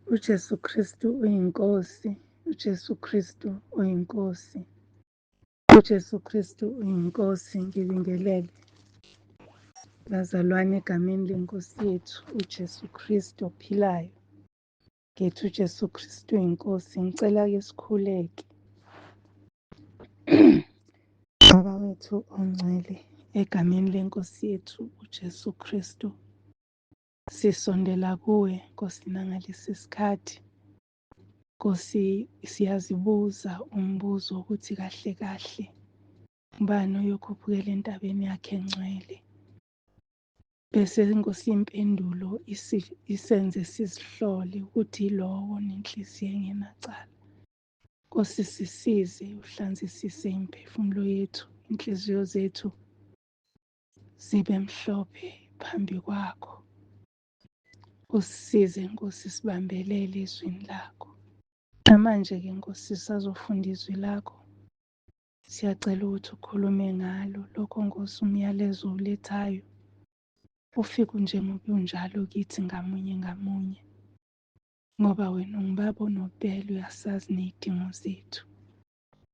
UJesu Kristu uyiNkosi, uJesu Kristu uyiNkosi, uJesu Kristu uyiNkosi. Ngibingelele bazalwane egameni lenkosi yethu uJesu Kristu ophilayo. Ngithi uJesu Kristu uyiNkosi. Ngicela ke sikhuleke. Baba wethu ongcwele, egameni lenkosi yethu uJesu Kristu, Sisondela kuwe Nkosi nangalesi sikhathi. Nkosi siyazibuza umbuzo ukuthi kahle kahle ubani oyokhuphukela entabeni yakhe engcwele. Bese Nkosi impendulo isenze sizihlole ukuthi yilowo nenhliziyo engenacala. Nkosi sisize uhlanzisise imiphefumulo yethu, inhliziyo zethu zibe mhlophe phambi kwakho. Usisize Nkosi sibambelele ezwini lakho. Namanje-ke Nkosi sisazofunda izwi lakho. Siyacela ukuthi ukhulume ngalo lokho Nkosi umyalezo ulethayo. Ufike njengoba unjalo kithi ngamunye ngamunye. Ngoba wena ungubaba onobubele uyasazi ney'dingo zethu.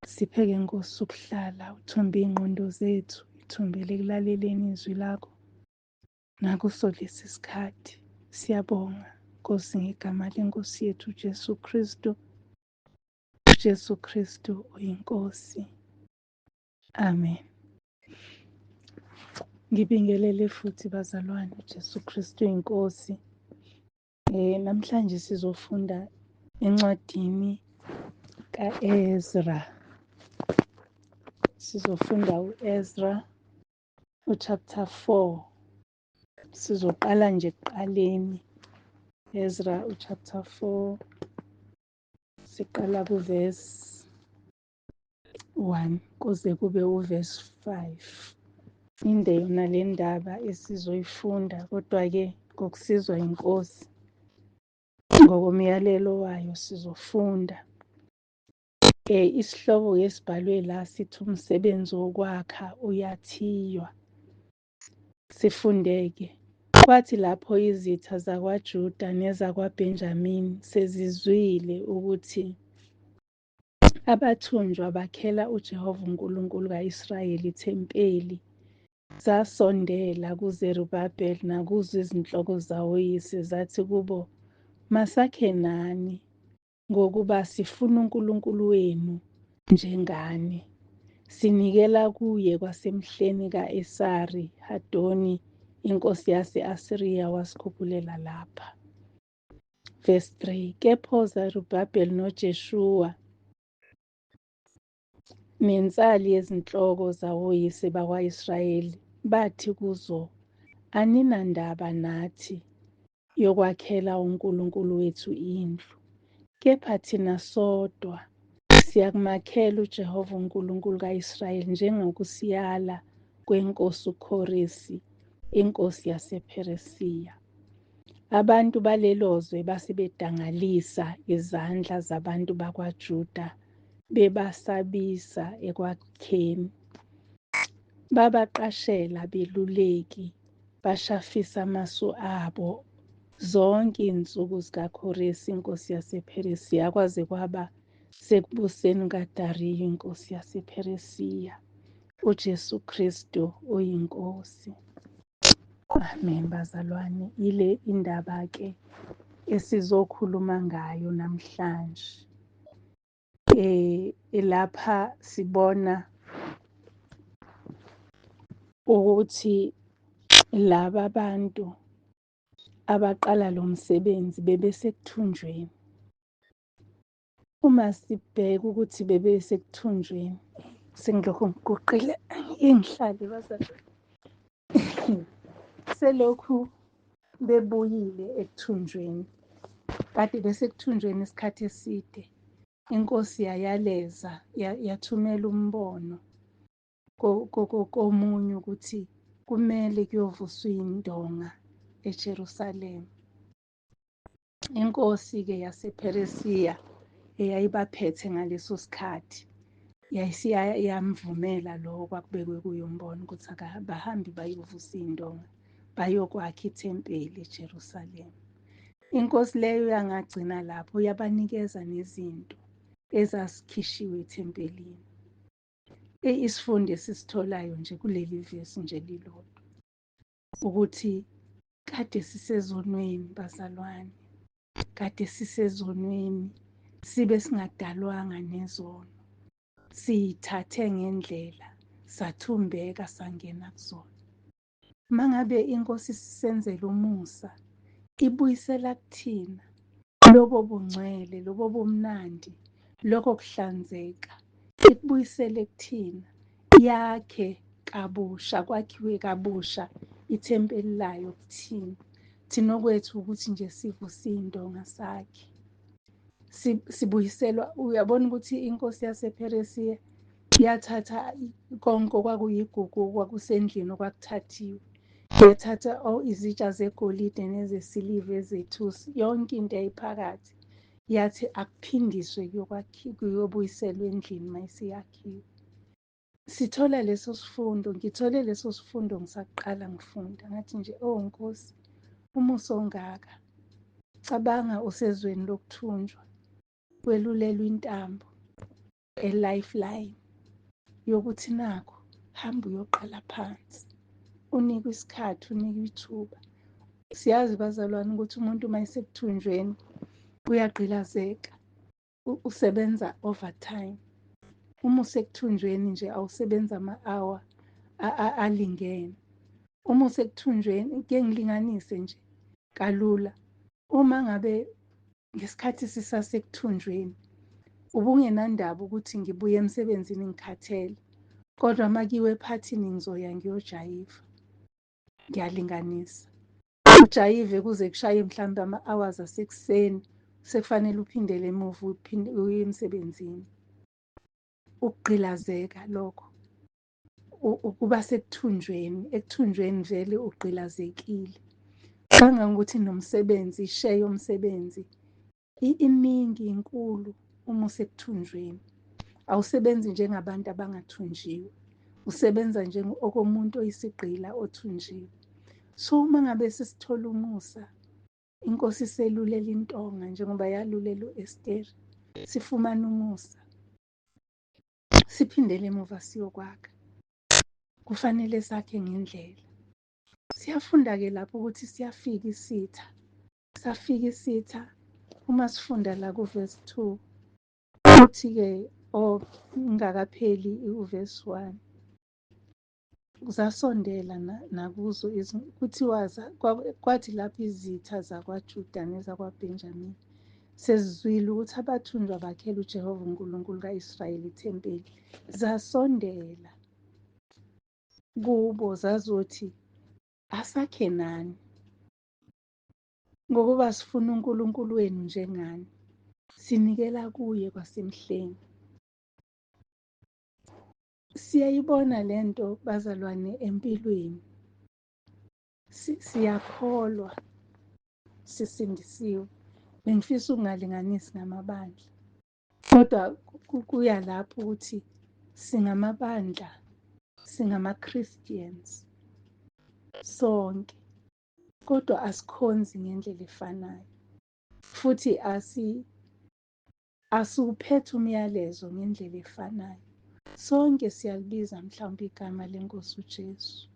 Siphe-ke Nkosi ukuhlala uthumbe iy'ngqondo zethu, ithumbele ekulaleleni izwi lakho nakuso lesi sikhathi. Siyabonga Nkosi ngegama lenkosi yethu uJesu Kristu. UJesu Kristu uyiNkosi. Amen. Ngibingelele futhi bazalwane, uJesu Kristu uyiNkosi. Namhlanje sizofunda encwadini kaEzra. Sizofunda uEzra uchapter 4. Sizoqala nje ekuqaleni. Ezra uchapter 4 siqala kuverse 1 kuze kube uverse 5. Inde yona le ndaba esizoyifunda kodwa-ke ngokusizwa inkosi ngokomyalelo wayo sizofunda. Isihloko esibhalwe la sithi umsebenzi wokwakha uyathiywa. Sifundeke. Kwathi lapho izitha zakwaJuda nezakwaBhenjamini sezizwile ukuthi abathunjwa bakhela uJehova uNkulunkulu ka-Israyeli ithempeli, zasondela kuZerubabheli nakuzo izinhloko zawoyise, zathi kubo, Masakhe nani, ngokuba sifuna uNkulunkulu wenu njengani. Sinikela kuye kwasemhleni ka-Esari Hadoni inkosi yase-Asiriya wasikhuphulela lapha. Verse 3 Kepha oZerubhabheli noJeshuwa nensali yezinhloko zawoyise bakwa-Israyeli bathi kuzo, Aninandaba nathi yokwakhela uNkulunkulu wethu indlu, kepha thina sodwa siyakumakhela uJehova uNkulunkulu ka-Israyeli njengokusiyala kwenkosi uKhoresi, inkosi yasePheresiya. Abantu balelo zwe base bedangalisa izandla zabantu bakwaJuda bebasabisa ekwakheni. Babaqashela abeluleki bashafisa amasu abo zonke izinsuku zikaKhoresi inkosi yasePheresiya kwaze kwaba sekubuseni kukaDariyu inkosi yasePheresiya. UJesu Kristu uyiNkosi. Amen bazalwane, ile indaba ke esizokhuluma ngayo namhlanje. Lapha sibona ukuthi laba bantu abaqala lo msebenzi bebesekuthunjweni. Uma sibheka ukuthi bebesekuthunjweni, sengilokhu ngiguqile ngihlale bazalwane. Selokhu bebuyile ekuthunjweni, kade besekuthunjweni isikhathi eside, inkosi yayaleza yathumela umbono komunye ukuthi kumele kuyovuswa indonga eJerusalema. Inkosi-ke yasePheresiya eyayibaphethe ngaleso sikhathi yayisiyamvumela lowo kwakubekwe kuye umbono ukuthi akabahambi bayovusa iy'ndonga bayokwakha ithempeli eJerusalema. Inkosi leyo yangagcina lapho, yabanikeza nezinto ezazikhishiwe ethempelini. Isifundo esisitholayo nje kuleli vesi nje lilodwa ukuthi kade sisezonweni bazalwane, kade sisezonweni, sibe singadalwanga nezono, siyithathe ngendlela sathumbeka sangena kuzona. Mangabe inkosi isisenzela umusa, ibuyisela kuthina lobo bungcwele, lobo bumnandi, lokho kuhlanzeka, ikubuyisele kuthina, yakhe kabusha, kwakhiwe kabusha ithempeli layo kuthina. Thina okwethu ukuthi nje sivuse iy'ndonga sakhe. Sibuyiselwa, uyabona ukuthi inkosi yasePheresiya yathatha konke okwakuyigugu okwakusendlini okwakuthathiwe, yathatha izitsha zegolide nezesiliva, ezethusi, yonke into eyayiphakathi, yathi akuphindiswe kuyobuyiselwa endlini uma isiyakhiwe. Sithola leso sifundo, ngithole leso sifundo ngisaqala ngifunda, ngathi nje, oh Nkosi, umusa ongaka. Cabanga usezweni lokuthunjwa, welulelwa intambo, a lifeline yokuthi nakho hamba uyoqala phansi, unikwe isikhathi, unikwe ithuba. Siyazi bazalwane ukuthi umuntu uma esekuthunjweni uyagqilazeka, usebenza overtime. Uma usekuthunjweni nje awusebenzi ama-hour alingene. Uma usekuthunjweni, kuye ngilinganise nje kalula, uma ngabe ngesikhathi sisasekuthunjweni ubungenandaba ukuthi ngibuye emsebenzini ngikhathele, kodwa uma kuyiwa ephathini ngizoya ngiyojayiva. Ngiyalinganisa, ujayive kuze kushaye mhlawumbe ama-hours asekuseni, sekufanele uphindele emuva uye emsebenzini. Ukugqilazeka lokho, ukuba sekuthunjweni, ekuthunjweni vele ugqilazekile kangangokuthi nomsebenzi, isheya yomsebenzi iningi, inkulu uma usekuthunjweni. Awusebenzi njengabantu abangathunjiwe, usebenza njengokomuntu oyisigqila othunjiwe. So uma ngabe sesithola umusa, inkosi iselulela intonga njengoba yalulela u-Esteri, sifumana umusa, siphindele emuva siyokwakha. Kufanele sakhe ngendlela. Siyafunda-ke lapho ukuthi siyafika isitha, safika isitha. Uma sifunda la kuvesi 2, uthi-ke ngingakapheli uvesi 1, zasondela nakuzo, kuthiwa kwathi lapho izitha zakwaJuda nezakwaBenjamini sezizwile ukuthi abathunjwa bakhela uJehova uNkulunkulu ka-Israyeli ithempeli, zasondela kubo zazothi, asakhe nani, ngokuba sifuna uNkulunkulu wenu njengani, sinikela kuye kwasemhleni. Siyayibona lento bazalwane empilweni, siyakholwa, sisindisiwe. Bengifisa ukungalinganisi ngamabandla, kodwa kuya lapho ukuthi singamabandla, singama-Christians sonke, kodwa asikhonzi ngendlela efanayo, futhi asiwuphethe umyalezo ngendlela efanayo. Sonke siyalibiza mhlawumbe igama lenkosi uJesu,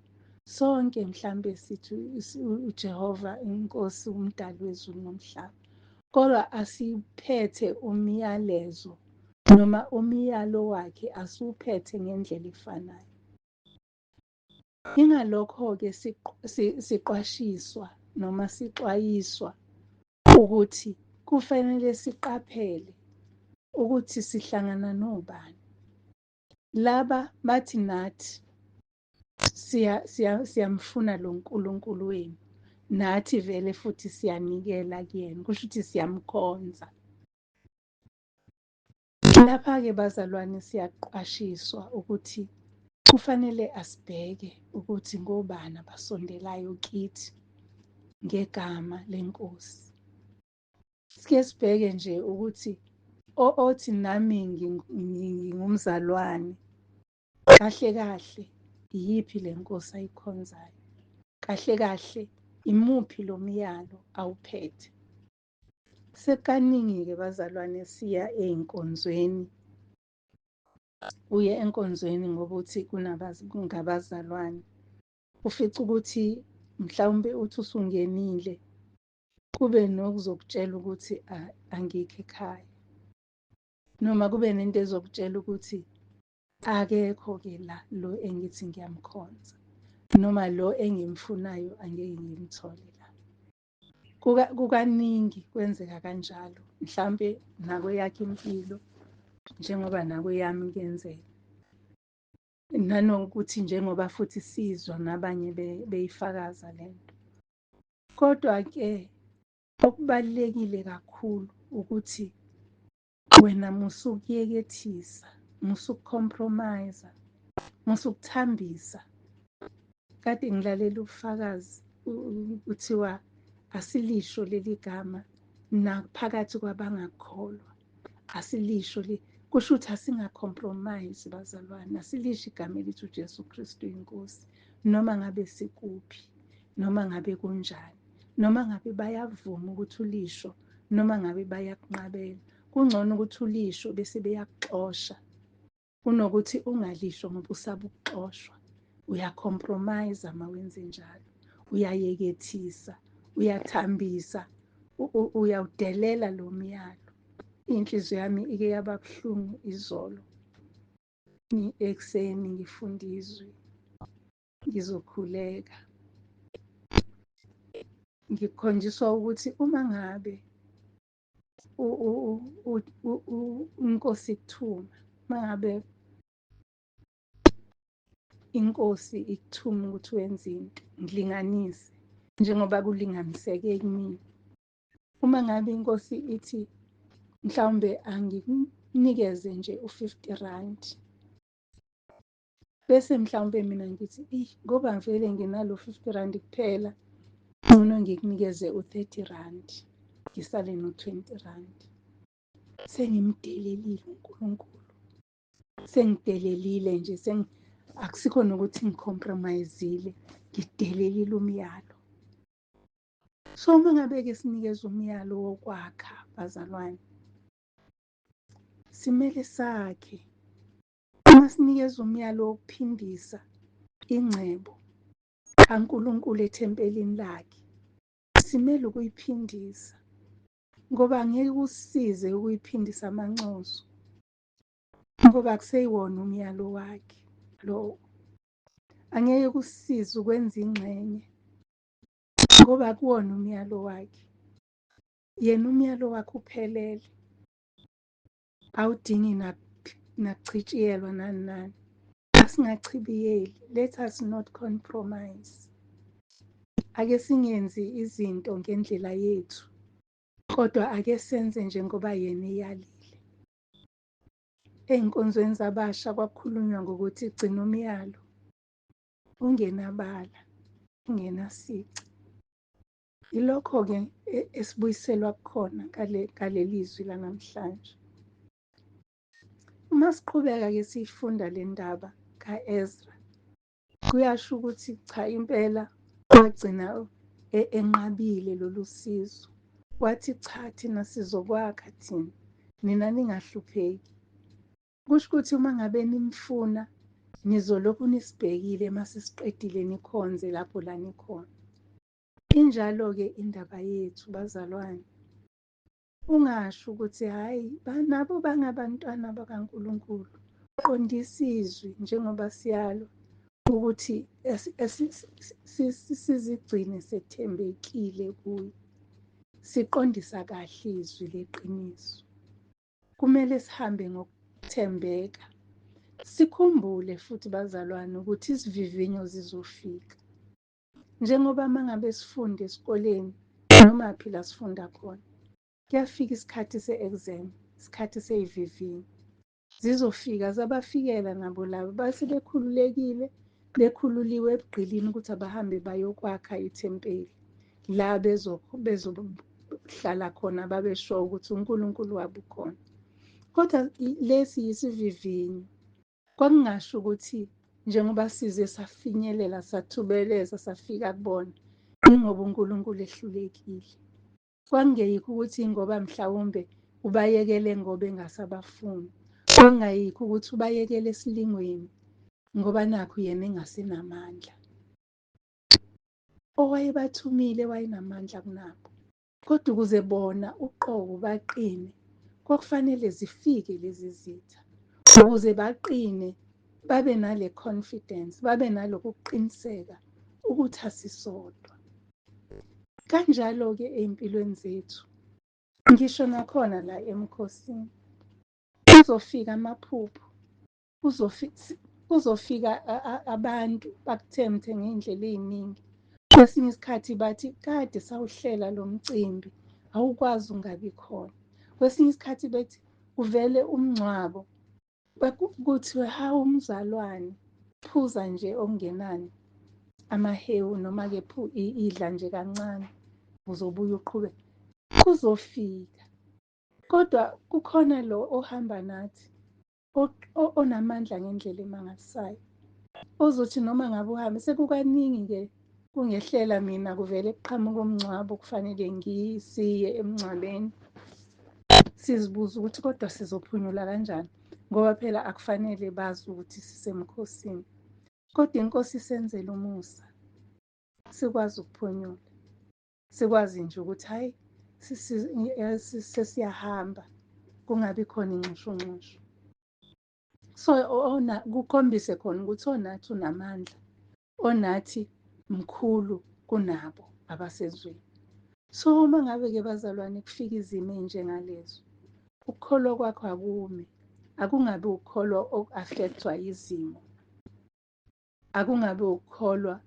sonke mhlawumbe sithi uJehova inkosi umdali wezulu nomhlaba, kodwa asiphethe umyalezo noma umyalo wakhe asiwuphethe ngendlela efanayo. Ingalokho-ke siqwashiswa noma sixwayiswa ukuthi kufanele siqaphele ukuthi sihlangana nobani. Laba bathi nathi siyamfuna lo Nkulunkulu wenu, nathi vele futhi siyanikela kuyena, kusho ukuthi siyamkhonza. Lapha-ke bazalwane siyaqwashiswa ukuthi kufanele asibheke ukuthi ngobani abasondelayo kithi ngegama lenkosi. Sike sibheke nje ukuthi othi nami ngingumzalwane, kahle kahle iyiphi le nkosi ayikhonzayo, kahle kahle imuphi lo myalo awuphethe. Sekaningi-ke bazalwane siya ey'nkonzweni, uye enkonzweni ngoba uthi kungabazalwane, ufice ukuthi mhlawumbe uthi usungenile kube nokuzokutshela ukuthi angikho ekhaya, noma kube nento ezokutshela ukuthi akekho-ke la lo engithi ngiyamkhonza, noma lo engimfunayo angeke ngimthole la. Kukaningi kwenzeka kanjalo, mhlampe nakweyakho impilo njengoba nakweyami kuyenzeka. Nanokuthi njengoba futhi sizwa nabanye beyifakaza lento. Kodwa-ke okubalulekile kakhulu ukuthi wena musa ukuyekethisa, musa uku-compromise, musa ukuthambisa. Kade ngilalela ubufakazi kuthiwa asilisho leli gama naphakathi kwabangakholwa, asilisho le, kusho ukuthi asinga-compromise bazalwane, asilisho igama elithi uJesu Kristu inkosi, noma ngabe sikuphi, noma ngabe kunjani, noma ngabe bayavuma ukuthi ulisho, noma ngabe bayakunqabela. Kungcono ukuthi ulisho bese beyakuxosha kunokuthi ungalisho ngoba usaba ukuxoshwa. Uya-compromise uma wenze njalo, uyayekethisa, uyathambisa, uyawudelela lo myalo. Inhliziyo yami ike yaba buhlungu izolo ekuseni ngifunda izwi, ngizokhuleka, ngikhonjiswa ukuthi uma ngabe inkosi ikuthuma, uma ngabe inkosi ikuthuma ukuthi wenze into, ngilinganise njengoba kulinganiseke kumina. Uma ngabe inkosi ithi mhlawumbe angikunikeze nje u-50 rand, bese mhlawumbe mina ngithi eyi ngoba vele nginalo 50 rand kuphela, ngcono ngikunikeze u-30 rand ngisale no-20 rand. Sengimdelelile uNkulunkulu, sengidelelile nje, akusikho nokuthi ngi-compromise-ile, ngidelelile umyalo. So uma ngabe-ke sinikeza umyalo wokwakha bazalwane, simele sakhe. Uma sinikeza umyalo wokuphindisa ingcebo kaNkulunkulu ethempelini lakhe, simele ukuyiphindisa, ngoba angeke kusisize ukuyiphindisa amancozu, ngoba akuseyiwona umyalo wakhe lowo. Angeke kusisize ukwenza ingxenye, ngoba akuwona umyalo wakhe. Yena umyalo wakhe uphelele, awudingi nakuchitshiyelwa nani nani. Asingachibiyeli, let us not compromise. Ake singenzi izinto ngendlela yethu, kodwa ake senze njengoba yena eyalile. Ey'nkonzweni zabasha kwakukhulunywa ngokuthi gcina umyalo, ungenabala, ungenasici. Yilokho-ke esibuyiselwa kukhona ngaleli zwi lanamhlanje. Uma siqhubeka-ke siyifunda le ndaba ka-Ezra, kuyasho ukuthi cha impela wagcina enqabile lolu sizo. Wathi cha thina sizokwakha thina, nina ningahlupheki. Kusho ukuthi uma ngabe nimfuna nizolokhu nisibhekile mase siqedile nikhonze lapho la nikhona. Injalo-ke indaba yethu bazalwane. Ungasho ukuthi hhayi nabo bangabantwana bakaNkulunkulu. Qondisa izwi njengoba siyalwa ukuthi sizigcine sethembekile kuye. Siqondisa kahle izwi leqiniso. Kumele sihambe ngokuthembeka. Sikhumbule futhi bazalwane ukuthi izivivinyo zizofika. Njengoba uma ngabe sifunda esikoleni noma phi la sifunda khona, kuyafika isikhathi se-exam, isikhathi sey'vivinyo. Zizofika, zabafikela nabo laba, base bekhululekile, bekhululiwe ebugqilini ukuthi abahambe bayokwakha ithempeli la bezohlala khona, babe sure ukuthi uNkulunkulu wabo ukhona. Kodwa lesi yisivivinyo. Kwakungasho ukuthi njengoba size safinyelela, sathubeleza, safika kubona, ingoba uNkulunkulu ehlulekile. Kwakungeyikho ukuthi ngoba mhlawumbe ubayekele ngoba engasabafuni. Kwakungayikho ukuthi ubayekele esilingweni ngoba nakhu yena engasenamandla. Owayebathumile wayenamandla kunabo. Kodwa ukuze bona uqobo baqine, kwakufanele zifike lezi zitha. Ukuze baqine, babe nale confidence, babe nalokhu kuqiniseka ukuthi asisodwa. Kanjalo-ke ey'mpilweni zethu, ngisho nakhona la emkhosini, kuzofika amaphupho, kuzofika abantu bakuthemthe ngey'ndlela ey'ningi. Kwesinye isikhathi bathi kade sawuhlela lo mcimbi, awukwazi ungabi khona. Kwesinye isikhathi bethi kuvele umngcwabo, kuthiwe hawu umzalwane, phuza nje okungenani amahewu noma-ke idla nje kancane, uzobuya uqhubeke. Kuzofika, kodwa kukhona lo ohamba nathi onamandla ngendlela emangalisayo, ozothi noma ngabe uhambe. Sekukaningi-ke kungehlela mina, kuvele kuqhamuke umngcwabo, kufanele ngisiye emngcwabeni, sizibuze ukuthi kodwa sizophunyula kanjani, ngoba phela akufanele bazi ukuthi sisemkhosini. Kodwa iNkosi isenzele umusa, sikwazi ukuphunyula, sikwazi nje ukuthi hhayi sesiyahamba, kungabi khona inxushunxushu. So kukhombise khona ukuthi onathi unamandla, onathi mkhulu kunabo abasezweni. So uma ngabe-ke bazalwane kufika izimo ey'njengalezo, ukukholwa kwakho akumi, akungabi ukukholwa oku-affect-wa yizimo, akungabi ukukholwa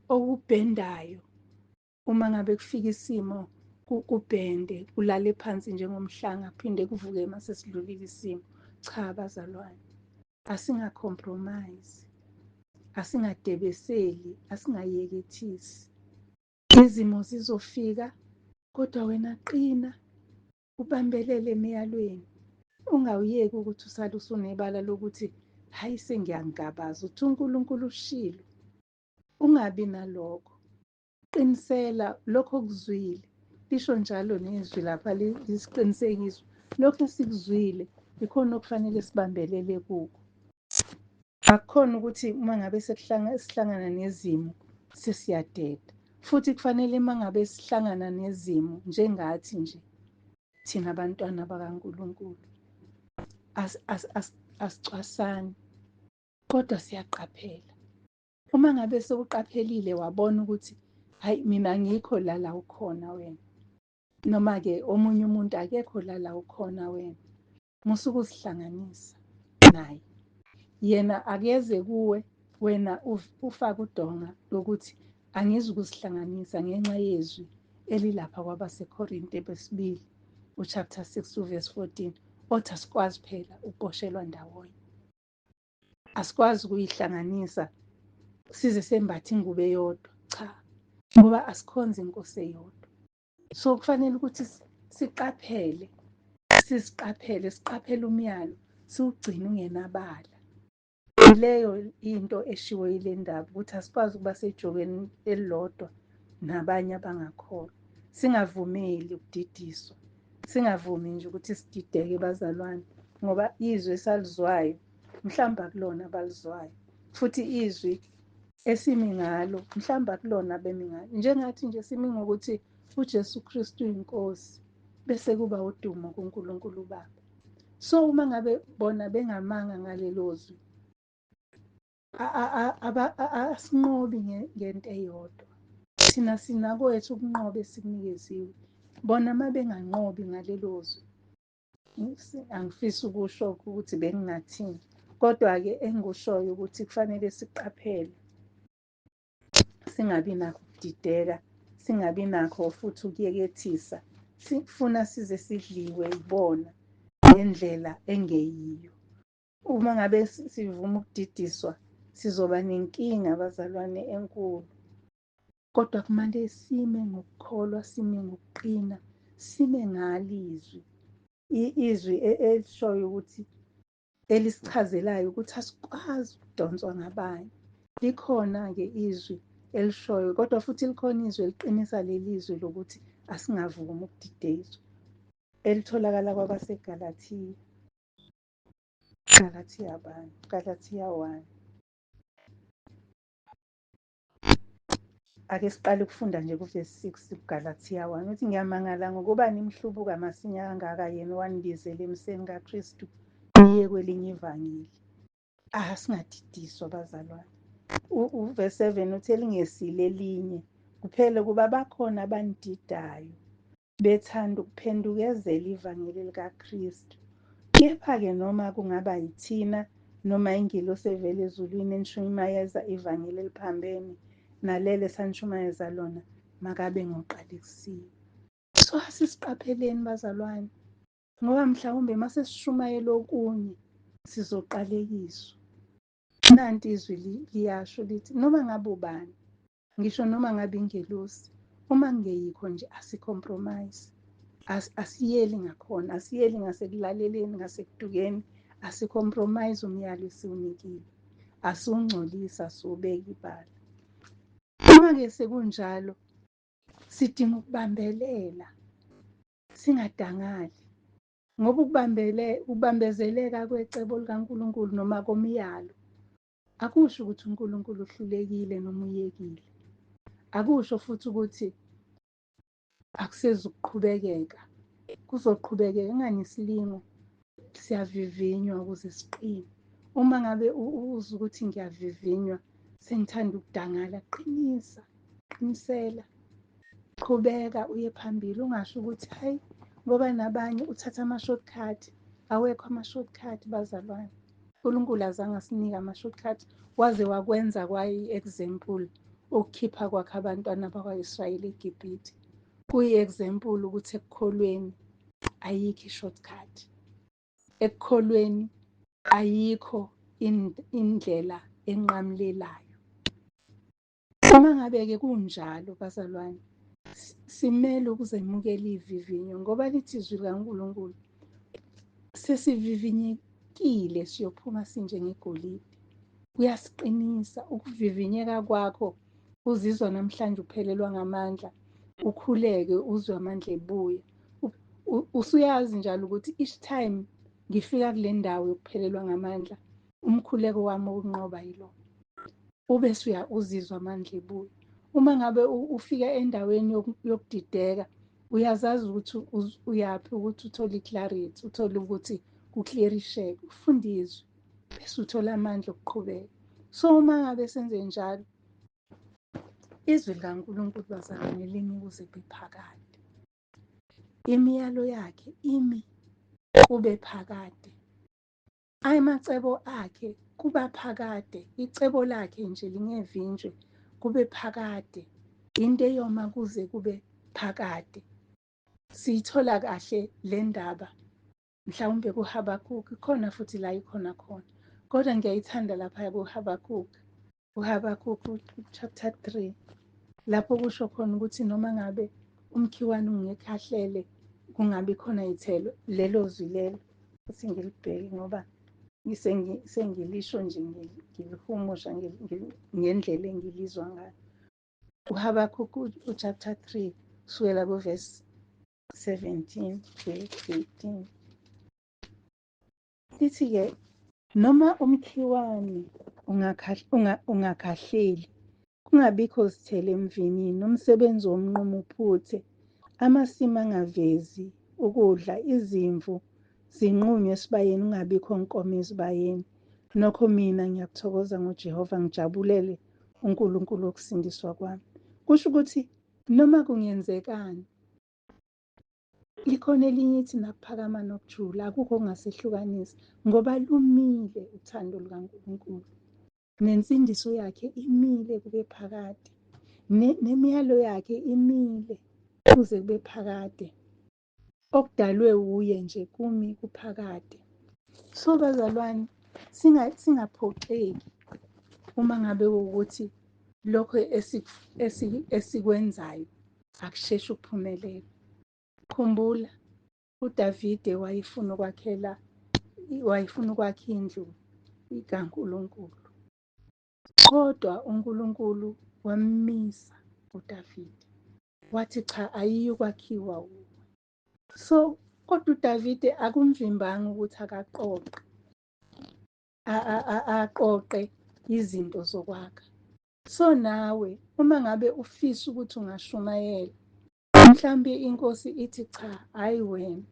okubhendayo. Uma ngabe kufika isimo kubhende, kulale phansi njengomhlanga, kuphinde kuvuke uma sesidlulile isimo. Cha bazalwane, asinga-compromise, asingadebeseli, asingayekethisi. Izimo zizofika, kodwa wena qina, ubambelele emiyalweni. Ungawuyeki ukuthi usale usunebala lokuthi hhayi sengiyangabaza uthi uNkulunkulu ushilo. Ungabi nalokho. Qinisela lokho okuzwile. Lisho njalo nezwi lapha lisiqinisekiswa. Lokho esikuzwile ikhona okufanele sibambelele kukho. Akukhona ukuthi uma ngabe sihlangana nezimo sesiyadeda. Futhi kufanele uma ngabe sihlangana nezimo njengathi nje thina abantwana bakaNkulunkulu asicwasani, kodwa siyaqaphela. Uma ngabe sewuqaphelile wabona ukuthi hayi mina angikho la la ukhona wena, noma-ke omunye umuntu akekho la la ukhona wena, musa ukuzihlanganisa naye. Yena akeze kuwe, wena ufake udonga lokuthi angizukuzihlanganisa ngenxa yezwi elilapha kwabaseKorinte besibili uchapter 6 uverse 14 othi asikwazi phela ukuboshelwa ndawonye, asikwazi ukuyihlanganisa size sembathe ingubo eyodwa, cha, ngoba asikhonzi inkosi eyodwa. So kufanele ukuthi siqaphele, siziqaphele, siqaphele umyalo, siwugcine ungenabala. Leyo into eshiwo yile ndaba ukuthi asikwazi ukuba sejokeni elilodwa nabanye abangakholwa, singavumeli ukudidiswa, singavumi nje ukuthi sidideke bazalwane, ngoba izwi esalizwayo mhlawumbe akulona abalizwayo, futhi izwi esimi ngalo mhlawumbe akulona abemi ngalo. Njengathi nje simi ngokuthi uJesu Kristu uyinkosi, bese kuba udumo kuNkulunkulu uBaba. So uma ngabe bona bengamanga ngalelo zwi, asinqobi ngento eyodwa. Thina sinakwethu ukunqoba esikunikeziwe. Bona uma benganqobi ngalelo zwi, angifisi ukusho ukuthi bengingathini, kodwa-ke engikushoyo ukuthi kufanele siqaphele, singabi nakho ukudideka, singabi nakho futhi ukuyekethisa, sifuna size sidliwe yibona ngendlela engeyiyo. Uma ngabe sivuma ukudidiswa, sizoba nenkinga bazalwane enkulu. Kodwa kumele sime ngokukholwa, sime ngokuqina, sime ngalizwi. Izwi elishoyo ukuthi elisichazelayo ukuthi asikwazi ukudonswa ngabanye. Likhona-ke izwi elishoyo, kodwa futhi likhona izwi eliqinisa leli zwi lokuthi asingavumi ukudidezwa, elitholakala kwabaseGalathiya. Galathiya bani? Galathiya 1. Ake siqale ukufunda nje kuvesi 6 kuGalathiya 1 uthi, ngiyamangala ngokuba nimhlubuka masinya kangaka yena owanibizela emseni kaKristu niye kwelinye ivangeli. Ah, singadidiswa bazalwane. Uvesi 7 uthi elingesile elinye kuphela kuba bakhona abanididayo bethanda ukuphendukezela ivangeli likaKristu. Kepha-ke noma kungaba yithina noma ingelosi evela ezulwini enishumayeza ivangeli eliphambene nalelo esanishumayeza lona, makabe ngoqalekisiwe. So asisiqapheleni bazalwane, ngoba mhlawumbe uma sesishumayela okunye sizoqalekiswa. Nanti izwi liyasho lithi noma ngabe ubani, ngisho noma ngabe ingelosi, uma kungeyikho nje asicompromise, asiyeli ngakhona, asiyeli ngasekulaleleni, ngasekudukeni, asicompromise umyalo esiwunikile, asiwungcolisi, asiwubeki ibala. Uma-ke sekunjalo, sidinga ukubambelela, singadangali, ngoba ukubambezeleka kwecebo likaNkulunkulu noma komyalo akusho ukuthi uNkulunkulu uhlulekile noma uyekile. Akusho futhi ukuthi akusezukuqhubekeka, kuzoqhubekeka. Ingani isilingo siyavivinywa ukuze siqine. Uma ngabe uzwa ukuthi ngiyavivinywa, sengithanda ukudangala, qinisa, qinisela, qhubeka uye phambili. Ungasho ukuthi hayi ngoba nabanye uthatha ama-shortcut. Awekho ama-shortcut bazalwane. uNkulunkulu azange asinike ama-shortcut, waze wakwenza kwayi-example ukukhipha kwakhe abantwana bakwa-Israyeli eGibhithe. Kuyi-example ukuthi ekukholweni ayikho i-shortcut, ekukholweni ayikho indlela enqamulelayo. Uma ngabe-ke kunjalo bazalwane, simele ukuzemukela ivivinyo, ngoba lithi izwi likaNkulunkulu sesivivinyekile siyophuma sinjengegolide. Kuyasiqinisa ukuvivinyeka kwakho, uzizwa namhlanje uphelelwa ngamandla, ukhuleke uzwe amandla ebuya. Usuyazi njalo ukuthi each time ngifika kule ndawo yokuphelelwa ngamandla, umkhuleko wami wokunqoba yilo. Ube suya uzizwa amandla ebuya. Uma ngabe ufika endaweni yokudideka, uyazazi ukuthi uyaphi, ukuthi uthole i-clarity, uthole ukuthi kuclearisheke, ufunde izwi, bese uthola amandla okuqhubeka. So uma ngabe senze njalo, izwi likaNkulunkulu bazalwane limi kuze kube phakade. Imiyalo yakhe imi kube phakade. Amacebo akhe kuba phakade, icebo lakhe nje lingevinjwe kube phakade, into eyoma kuze kube phakade. Siyithola kahle le ndaba mhlawumbe kuHabakuki, khona futhi la ikhona khona, kodwa ngiyayithanda lapha kuHabakuki, uHabakuki chapter 3, lapho kusho khona ukuthi noma ngabe umkhiwane ungekhahlele kungabi khona iy'thelo, lelo zwi lelo futhi ngilibheke ngoba sengilisho nje ngilihumusha ngendlela engilizwa ngayo. UHabakuki uchapter 3 kusukela kuvesi 17 to 18. Lithi-ke noma umkhiwane ungakhahleli, kungabikho zithelo emvinini, umsebenzi womnqumo uphuthe, amasimu angavezi ukudla, izimvu zinqunywe esibayeni, kungabikho nkomo ezibayeni. Nokho mina ngiyakuthokoza ngoJehova, ngijabulele uNkulunkulu wokusindiswa kwami. Kusho ukuthi noma kungenzekani, likhona elinye ithi nakuphakama nokujula, akukho okungasehlukanisa, ngoba lumile uthando lukaNkulunkulu, nensindiso yakhe imile kube phakade, nemiyalo yakhe imile kuze kube phakade. Okudalwe wuye nje kumi kuphakade. So bazalwane, singaphoxeki uma ngabe ukuthi lokho esikwenzayo akusheshi ukuphumelela. Khumbula, uDavide wayefuna ukwakhela, wayefuna ukwakha indlu kaNkulunkulu. Kodwa uNkulunkulu Wammisa uDavide, wathi cha, ayiyikwakhiwa uwe. So kodwa uDavide akumvimbanga ukuthi akaqoqe, aqoqe izinto zokwakha. So nawe uma ngabe ufisa ukuthi ungashumayela, mhlawumbe inkosi ithi cha, hayi wena,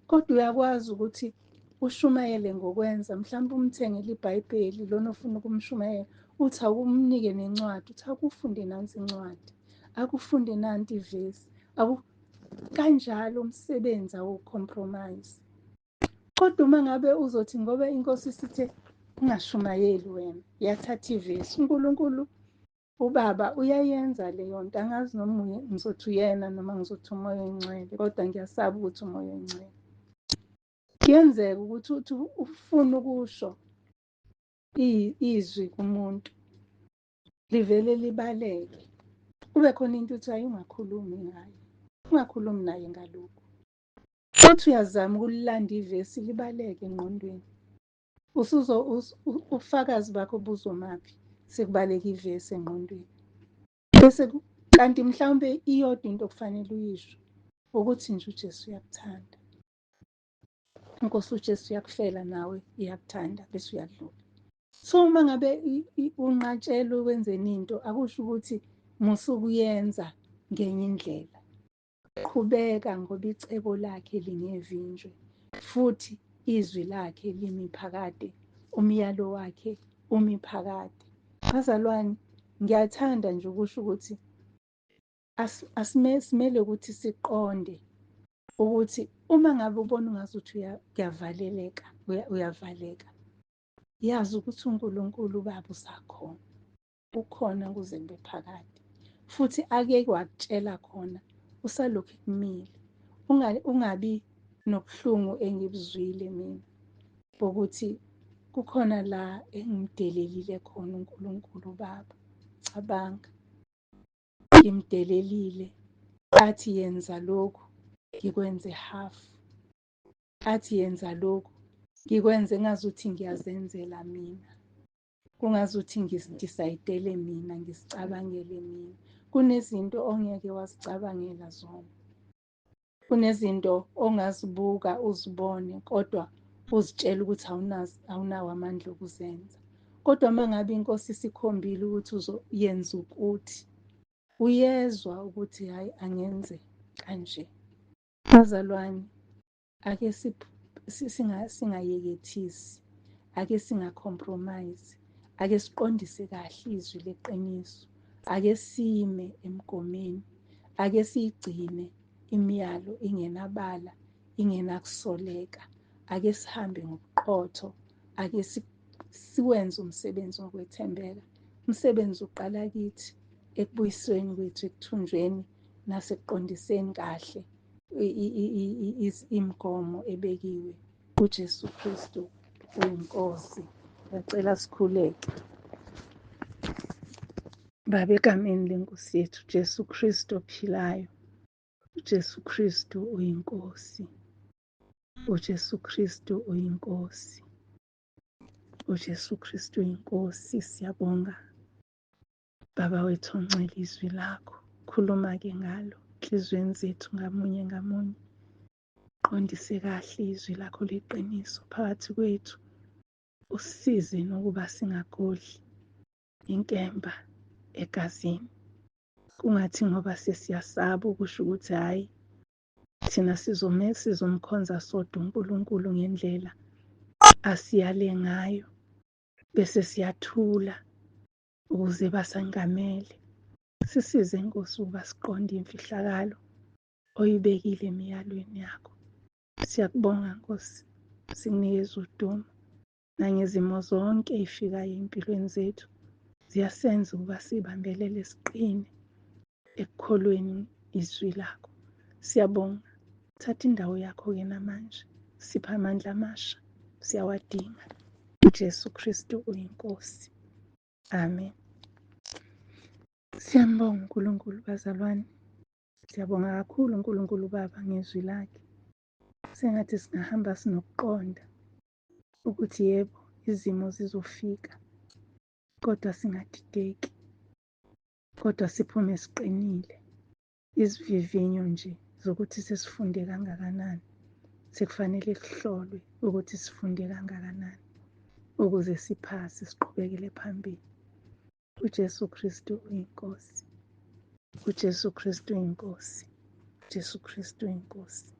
kodwa uyakwazi ukuthi ushumayele ngokwenza. Mhlawumbe umthengele iBhayibheli lona ofuna ukumshumayela, uthi awumnike nencwadi, uthi akufunde nansi incwadi, akufunde nanti ivesi, kanjalo umsebenzi awucompromise. Kodwa uma ngabe uzothi ngoba inkosi isithe ungashumayeli wena, yathatha ivesi, uNkulunkulu uBaba uyayenza leyo nto. Angazi noma ngizothi uyena noma ngizothi uMoya oNgcwele, kodwa ngiyasaba ukuthi uMoya oNgcwele. Kuyenzeka ukuthi uthi ufuna ukusho izwi kumuntu, livele libaleke, kube khona into uthi hayi, ungakhulumi ngaye, ungakhulumi naye ngalokhu. Uthi uyazama ukulilanda ivesi, libaleke engqondweni. Usuzo ubufakazi bakho buzomaphi sekubaleka ivesi engqondweni? Bese kanti mhlawumbe iyodwa into okufanele uyisho ukuthi nje uJesu uyakuthanda. Inkosi uJesu uyakufela nawe, iyakuthanda, bese uyadlula. So uma ngabe unqatshelwe ekwenzeni into, akusho ukuthi musukuyenza ngenye indlela. Qhubeka, ngoba icebo lakhe lingevinjwe, futhi izwi lakhe limi phakade, umyalo wakhe umi phakade. Bazalwane, ngiyathanda nje ukusho ukuthi simele ukuthi siqonde ukuthi uma ngabe ubona ungazuthi uyavaleleka, uyavaleka, yazi ukuthi uNkulunkulu uBaba usakhona, ukhona kuze kube phakade, futhi ake wakutshela khona usalokhu kumile. Ungabi nobuhlungu engibuzwile mina bokuthi kukhona la engimdelelile khona uNkulunkulu uBaba. Cabanga, ngimdelelile, athi yenza lokhu, ngikwenze half, athi yenza lokhu, ngikwenze ngazuthi ngiyazenzela mina, kungazuthi ngizidisayidele mina, ngizicabangele mina. Kunezinto ongeke wazicabangela zona, kunezinto ongazibuka uzibone, kodwa uzitshela ukuthi awunawo amandla okuzenza. Kodwa uma ngabe inkosi isikhombile ukuthi uzoyenza ukuthi, uyezwa ukuthi hhayi, angenze kanje. Bazalwane, ake singayekethisi, ake singacompromise, ake siqondise kahle izwi leqiniso, ake sime emgomeni, ake siyigcine imiyalo ingenabala, ingenakusoleka, ake sihambe ngobuqotho, ake siwenze umsebenzi ngokwethembeka. Umsebenzi uqala kithi ekubuyisweni kwethu, ekuthunjweni nasekuqondiseni kahle imigomo ebekiwe. UJesu Kristu uyiNkosi. Ngiyacela sikhuleke. Baba, egameni leNkosi yethu Jesu Kristu ophilayo, uJesu Kristu uyiNkosi, uJesu Kristu uyiNkosi, uJesu Kristu uyiNkosi. Siyabonga Baba wethu ongcwele izwi lakho, khuluma-ke ngalo enhliziyweni zethu ngamunye ngamunye. Qondise kahle izwi lakho leqiniso phakathi kwethu, usisize nokuba singagodli inkemba egazini. Kungathi ngoba sesiyasaba ukusho ukuthi hhayi, thina sizomkhonza sodwa uNkulunkulu ngendlela asiyale ngayo, bese siyathula ukuze basangamele. Sisize Nkosi ukuba siqonde imfihlakalo oyibekile emiyalweni yakho. Siyakubonga Nkosi, sikunikeza udumo nangezimo zonke ey'fikayo ey'mpilweni zethu, ziyasenza ukuba sibambelele siqine ekukholweni izwi lakho. Siyabonga, thatha indawo yakho-ke namanje, sipha amandla amasha, siyawadinga. UJesu Kristu uyiNkosi. Amen. Siyambonga uNkulunkulu bazalwane. Siyabonga kakhulu uNkulunkulu Baba ngezwi lakhe. Sengathi singahamba sinokuqonda ukuthi yebo, izimo zizofika, kodwa singadideki. Kodwa siphume siqinile. Izivivinyo nje zokuthi sesifunde kangakanani, sekufanele kuhlolwe ukuthi sifunde kangakanani ukuze siphase siqhubekele phambili. UJesu Kristu uyiNkosi. UJesu Kristu uyiNkosi. UJesu Kristu uyiNkosi.